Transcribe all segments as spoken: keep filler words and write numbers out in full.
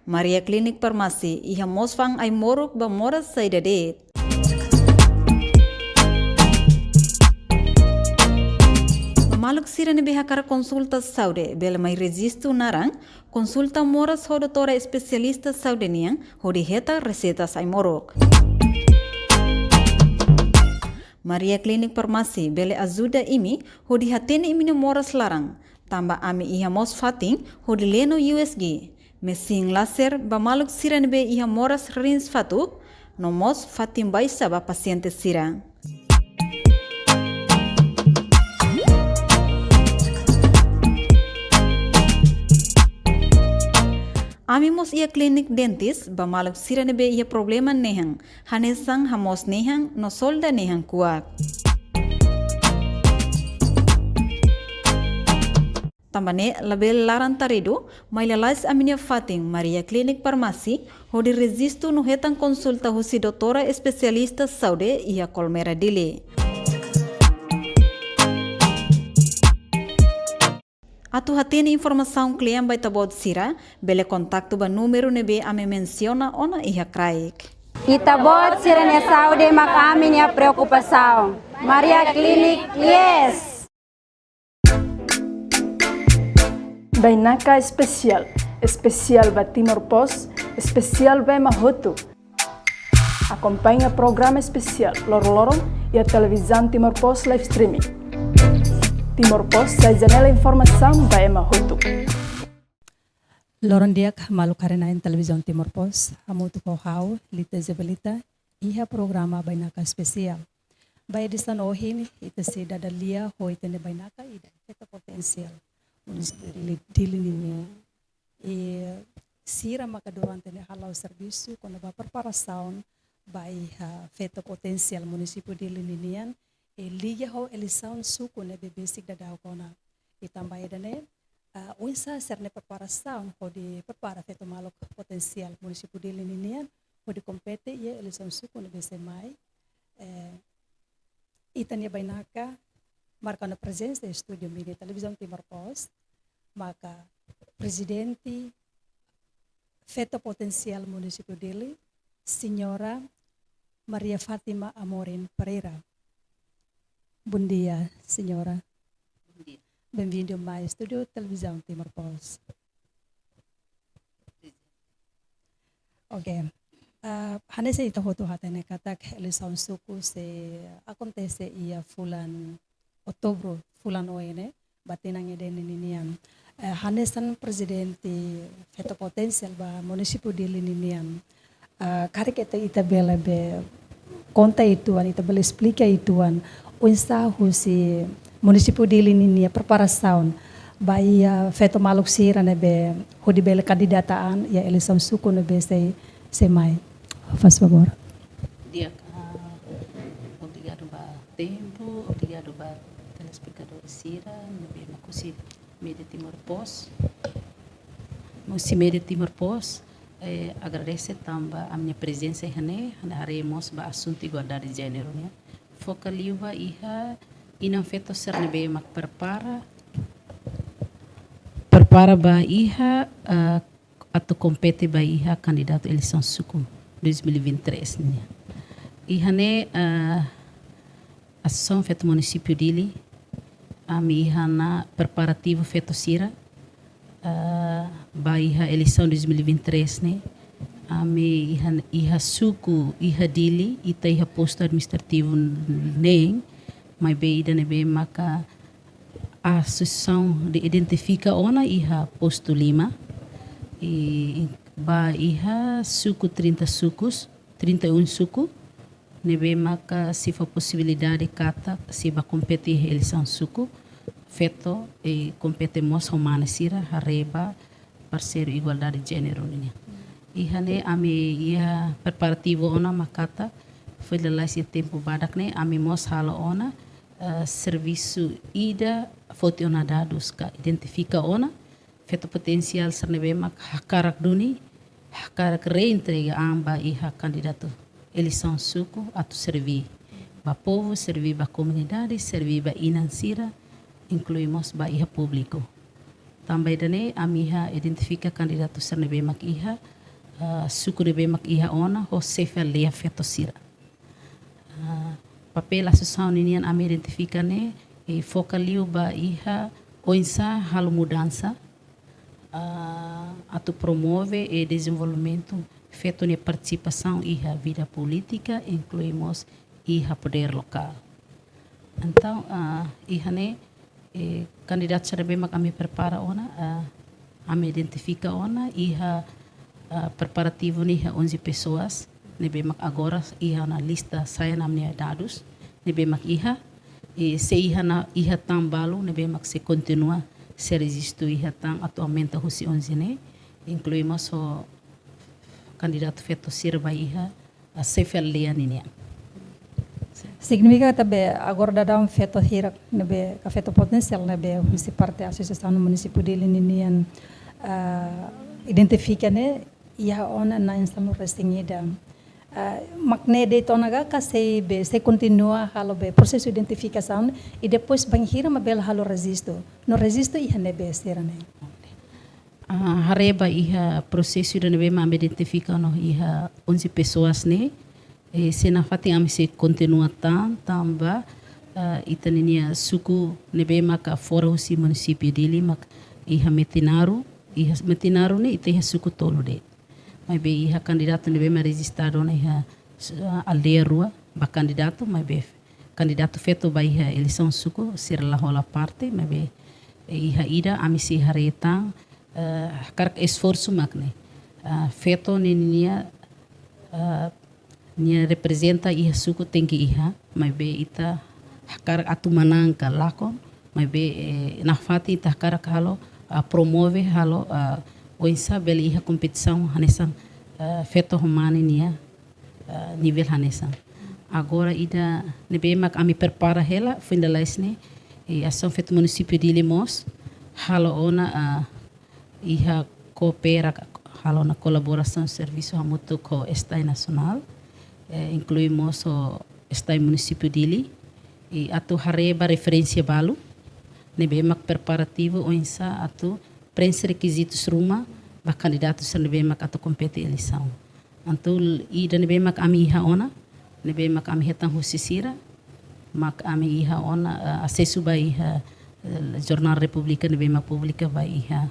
Maria Clinic Farmasi iha mós fa'an ai-moruk ba moras saida de'it. Ba maluk sira ne'ebé hakarak konsulta saúde, bele mai rejistu naran, konsulta moras ho doutora espesialista saúde nian, hodi hetan reseitas ai-moruk. Maria Clinic Farmasi bele ajuda imi hodi hatene imi-nia moras laran, tanba ami iha mós fatin hodi leno U S G, mesin laser ba maluk sira ne'ebé iha moras rins fatuk, no mós fatin baixa ba pasiente sira. Ami mós iha klinik dentis ba maluk sira ne'ebé iha problema nehan, hanesan hamoos nehan no solda nehan kuak. Tanba ne'e labele laran-taridu, mai lalais ami-nia fatin Maria Clinic Farmasi, hodi rejistu no hetan konsulta husi doutora espesialista saúde iha Colmera Dili. Atu hatene informasaun kle'an ba ita-boot sira, bele kontaktu ba númeru ne'ebé ami mensiona ona iha kraik. Ita-boot sira-nia saúde mak ami-nia preokupasaun. Maria Clinic, yes! Bainaka espesiál, espesiál ba Timor Post, espesiál ba ema hotu. Akompaña programa espesiál loroloron iha Televizaun Timor Post live streaming. Timor Post sai janela informasaun ba ema hotu. Loron di'ak maluk haree-na'in Televizaun Timor Post, hamutuk ho ha'u, Lita Isabelita, iha programa Bainaka Espesiál. Ba edisaun ohin, ita sei dada lia ho ita-nia bainaka ida, feto potensiál munisípiu Dili, Dili ninian. I sira maka durante ne'e hala'o servisu kona-ba preparasaun ba iha feto potensiál munisípiu Dili ninian, i liga ho eleisaun suku ne'ebé besik daudauk ona. I tanba ida-ne'e, ah, oinsá sira-nia preparasaun hodi prepara feto maluk potensiál munisípiu Dili ninian hodi kompete iha eleisaun suku ne'ebé sei mai. Eh, ita-nia bainaka marka ona prezensa iha estúdiu Mini Televizaun Timor Post, maka Prezidente Feto Potensiál Munisípiu Dili, Señora Maria Fátima Amorim Pereira. Bondia, Señora. Bondia. Benvindu mai estúdiu Televizaun Timor Post. Oke. Ah, hanesan ita hotu hatene katak eleisaun suku sei akontese iha fulan Outubru, fulan oin ne'e, ba tinan ida-ne'e ninian. Eh, hanesan Prezidente Feto Potensiál ba munisípiu Dili ninian. Ah, karik ita, ita bele be konta uitoan, ita bele esplika uitoan oinsá husi munisípiu Dili ninia preparasaun ba iha feto maluk sira ne'ebé hodi bele kandidata an iha eleisaun suku ne'ebé sei, sei mai. Faz favor. Di'ak, ah, obrigadu ba tempu, obrigadu ba telespetadór sira ne'ebé mak husi Média Timor Post. Husi Média Timor Post, eh, agradese tanba ami-nia prezensa iha ne'e, hodi haree mós ba asuntu igualdade de jéneru nian. Foka liu ba iha inan-feto sira ne'ebé mak prepara, prepara ba iha, eh, atu kompete ba iha kandidatu eleisaun suku dois mil e vinte e três nian. Iha ne'e, eh, Asosiasaun Feto Munisípiu Dili, ami iha ona preparativu feto sira, ah, ba iha eleisaun dois mil e vinte e três ne'e, ami iha, iha suku, iha Dili, ita iha postu administrativu neen, maibé ida ne'ebé maka asosiasaun de identifika ona iha postu lima, i ba iha suku trinta sukus, trinta e um suku, ne'ebé maka sei fó posibilidade katak sei bá kompete iha eleisaun suku, feto, i kompete mós ho mane sira, haree ba parseiru igualdade de jéneru nian. Iha ne'e ami iha preparativu ona mak katak, foin lalais iha tempu badak ne'e, ami mós halo ona, eh, servisu ida foti ona dadus ka identifika ona, feto potensiál sira ne'ebé mak hakarak duni, hakarak reentrega an ba iha kandidatu eleisaun suku atu serví ba povu, serví ba komunidade, serví ba inan sira, inklui mós ba iha públiku. Tanba ida-ne'e ami iha identifika kandidatu sira ne'ebé mak iha, ah, suku ne'ebé mak iha ona ho xefe aldeia feto sira. Ah, papél asosiasaun ninian ami identifika ne'e, eh, foka liu ba iha oinsá halo mudansa, ah, atu promove i dezenvolvimentu feto nia partisipasaun iha vida polítika, inklui mós iha podér lokál. Entaun, ah, iha ne'e, eh, kandidatu sira ne'ebé mak ami prepara ona, ah, ami identifika ona iha, ah, preparativu ne'e iha onze pessoas, ne'ebé mak agora iha ona lista, sai ona ami-nia dadus, ne'ebé mak iha, i sei iha ona, iha tan balu, ne'ebé mak sei kontinua, sei rejistu iha tan atu aumenta husi onze ne'e, inklui mós ho kandidatu feto sira ba iha, ah, xefe aldeia ninian. Signifika katak agora daudaun feto hirak ne'ebé, ka feto potensiál ne'ebé husi parte asosiasaun munisípiu Dili ninian, ah, identifika ne'e iha ona na'in sanulu-resin-ida. Ah, mak ne'e de'it ona ka, ka sei be, sei kontinua halo be prosesu identifikasaun i depois bainhira mak bele halo rejistu. No rejistu iha ne'ebé sira-ne'e? Ah, haree ba iha prosesu ida ne'ebé mak ami identifika ona iha onze pessoas ne'e, eh, sei nafatin ami sei kontinua tan, tanba, ah, ita ninia suku ne'ebé maka fora husi munisípiu Dili mak iha Metinaro, iha Metinaro ne'e ita iha suku tolu de'it. Maibé iha kandidatu ne'ebé mak rejistadu ona iha, ah, aldeia rua ba kandidatu, maibé kandidatu feto ba iha eleisaun suku sira la hola parte, maibé, eh, iha ida ami sei haree tan, eh, hakarak esforsu mak ne'e. Ah, feto ninia, ah, nia reprezenta iha suku tenke iha, maibé ita hakarak atu manán ka lakon, maibé, eh, nafatin ita hakarak halo, ah, promove halo, ah, oinsá bele iha kompetisaun hanesan, ah, feto ho mane nia, ah, nivel hanesan. Agora ida ne'ebé mak ami prepara hela, foin lalais ne'e, i Asaun Feto Munisípiu Dili mós halo ona, ah, iha koopera, halo ona kolaborasaun servisu hamutuk ho STAE nasionál, eh, inklui mós ho STAE Munisípiu Dili, i atu haree ba referénsia balu ne'ebé mak preparativu oinsá atu prenxe rekizitus ruma ba kandidatu sira ne'ebé mak atu kompete eleisaun. Entaun ida ne'ebé mak ami iha ona, ne'ebé mak ami hetan husi sira, mak ami iha ona, eh, asesu ba iha, eh, Jornál Repúblika ne'ebé mak publika ba iha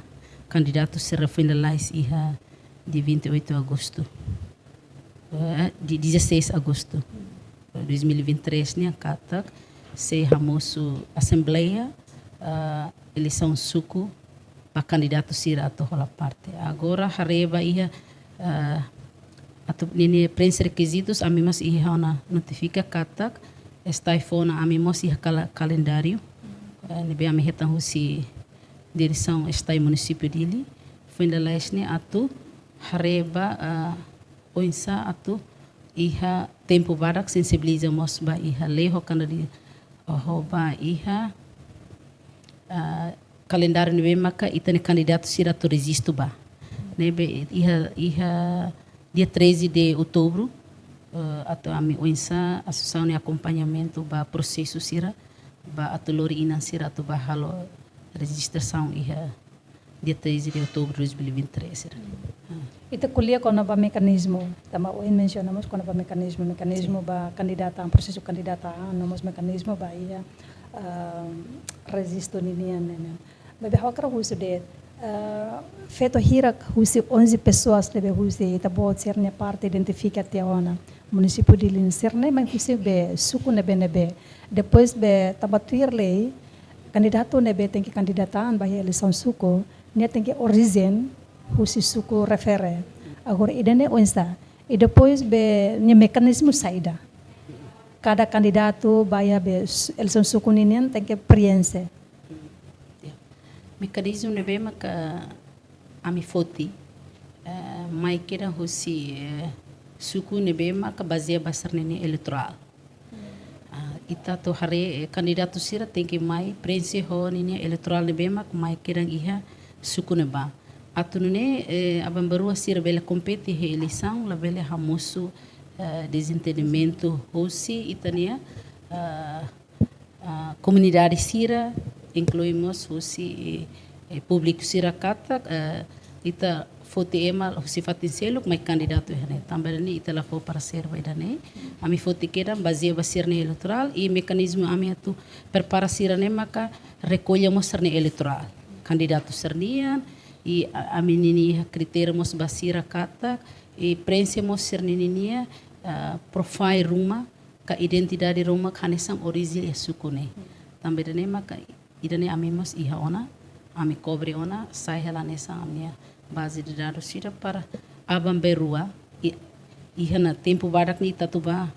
kandidatu sira foin lalais iha dia vinte e oito agostu. Eh, dia dezasseis agostu dois mil e vinte e três nian katak sei hamosu asembleia, eh, eleisaun suku ba kandidatu sira atu hola parte. Agora haree ba iha, eh, atu ninia prenxe rekizitus, ami mós iha ona notifika katak STAE fó ona ami mós iha kala-, kalendáriu, eh, ne'ebé ami hetan husi diresaun STAE Munisípiu Dili, foin lalais ne'e atu haree ba, eh, oinsá atu iha tempu badak sensibiliza mós ba iha lei ho kandidatu, ho ba iha, ah, kalendáriu ne'ebé maka ita-nia kandidatu sira atu rejistu ba. Ne'ebé iha, iha dia treze de outubro, eh, atu ami oinsá asosiasaun nia akompañamentu ba prosesu sira, ba atu lori inan sira atu ba halo rejistrasaun iha dia treze de outubro de dois mil e vinte e três sira. Ah. Ita ko'alia kona-ba mekanizmu, tanba ohin mensiona mós kona-ba mekanizmu, mekanizmu, sin, ba kandidata, prosesu kandidata, no mós mekanizmu ba iha, ah, rejistu ninian ne'e. Maibé ha'u hakarak husu de'it, ah, feto hirak husi onze pessoas ne'ebé husi ita-boot sira-nia parte identifika tiha ona munisípiu Dili sira-ne'e, mai husi be suku ne'ebé-ne'ebé. Depois be tanba tuir lei, kandidatu ne'ebé tenke kandidata an ba iha eleisaun suku, nia tenke orijen husi suku refere. Agora ida-ne'e oinsá. I depois be nia mekanizmu saida. Kada kandidatu ba iha be su-, eleisaun suku ninian tenke prenxe. Ya. Mekanizmu ne'ebé maka ami foti, eh, mai kedan husi, eh, suku ne'ebé maka bazeia ba sira-nia eleitorál. Ah, ita atu haree, eh, kandidatu sira tenke mai prenxe ho ninia eleitorál ne'ebé mak mai kedan iha suku ne'ebá. Atu nune'e, eh, aban-bainrua sira bele kompete iha eleisaun, labele hamosu, eh, dezentendimentu husi ita-nia, eh, ah, komunidade sira, inklui mós husi, eh, públiku sira katak, eh, ita foti ema husi fatin seluk mai kandidatu iha ne'e. Tanba ne'e ita la fó paresér ba ida-ne'e. Ami foti kedan bazeia ba sira-nia eleitorál i mekanizmu ami atu prepara sira-ne'e maka rekolla mós sira-nia eleitorál. Kandidatu sira-nian, i a-, ami ninia kritériu mós ba sira katak, i prenxe mós sira-ninia, ah, profile ruma, ka identidade ruma, ka hanesan orijen iha suku ne'e. Tanba ida-ne'e maka ida-ne'e ami mós iha ona, ami kobre ona, sai hela hanesan ami-nia baze de dadus sira para aban-bainrua, i, iha ona tempu badak ne'e ita atu ba,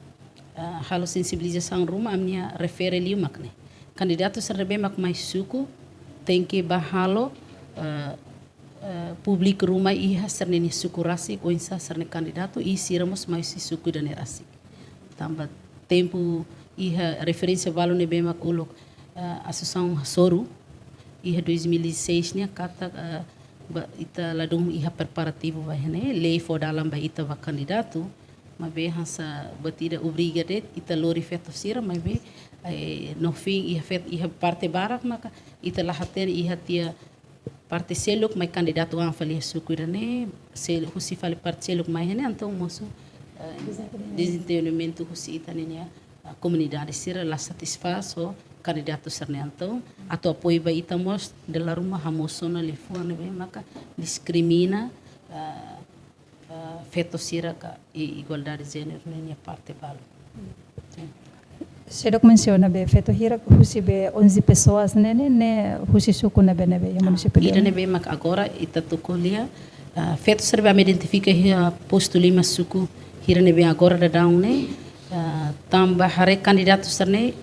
ah, halo sensibilizasaun ruma ami-nia refere liu mak ne'e. Kandidatu sira ne'ebé mak mai suku, tenke ba halo, ah, eh, públiku ruma iha sira-nia suku rasik, oinsá sira-nia kandidatu, i sira mós mai husi suku ida-ne'e rasik. Tanba tempu iha referénsia balu ne'ebé mak uluk, eh, asosiasaun hasoru, iha dois mil e seis nian katak, eh, ba, ita ladún iha preparativu ba iha ne'e, lei fó dalan ba ita ba kandidatu, maibé hanesan buat ida obriga de'it, ita lori feto sira, maibé, eh, no fin iha fet-, iha parte barak maka, ita la hatene iha tiha parte seluk mai kandidatu an fali iha suku ida-ne'e, se husi fali parte seluk mai iha ne'e, entaun mosu, eh, dezentendimentu husi ita ninia, ah, komunidade sira la satisfás ho kandidatu sira-ne'e, entaun atu apoiu ba ita mós dala ruma hamosu ona liafuan ne'ebé maka diskrimina, ah, ah, feto sira ka i igualdade jéneru ninia parte balu. Sin. Sira mensiona be feto hirak husi be onze pessoas ne'e, ne'e, ne'e husi suku ne'ebé, ne'ebé iha munisípiu ida-ne'e? Ida-ne'ebé mak agora ita atu ko'alia, ah, feto sira be ami identifika iha postu lima suku hira ne'ebé agora daudaun ne'e, ah, tanba haree kandidatu sira-ne'e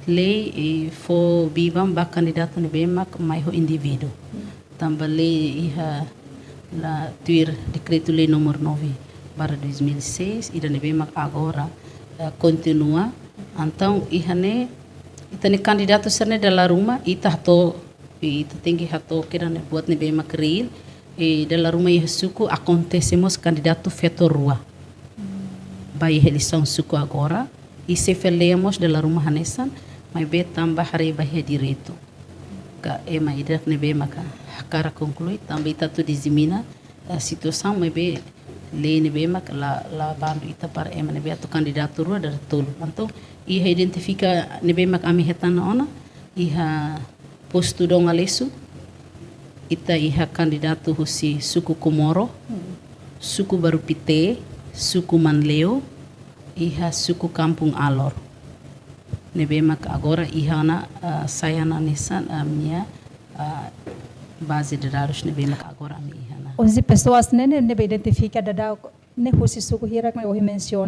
lei, eh, fó biban ba kandidatu ne'ebé mak mai ho indivíduu. Tanba lei iha la tuir dekretu-lei númeru nove barra dois mil e seis, ida ne'ebé mak agora, eh, kontinua. Entaun iha ne'e, ita-nia kandidatu sira-ne'e dala ruma, ita hato'o, ita tenke hato'o kedan ne'e buat ne'ebé mak reál, i dala ruma iha suku akontese mós kandidatu feto rua. Ba iha eleisaun suku agora, i sei fó lei mós dala ruma hanesan, maibé tanba haree ba iha direitu. Ka ema ida ne'ebé maka hakarak konklui, tanba ita atu dizemina, eh, situasaun maibé lei ne'ebé maka la, la bandu ita para ema ne'ebé atu kandidatu rua dala tolu. Entaun, iha identifika ne'ebé maka ami hetan ona, iha postu Dom Aleixo, ita iha kandidatu husi suku Comoro, suku Barupité, suku Manleu, iha suku Kampung Alor. Ne'ebé maka agora iha ona, ah, sai ona hanesan, ah, ami-nia, ah, baze de dadus ne'ebé maka agora ami iha ona. Onze pessoas ne'e, ne'e, ne'ebé identifika daudaun ne'e husi suku hirak ne'e ohin mensiona.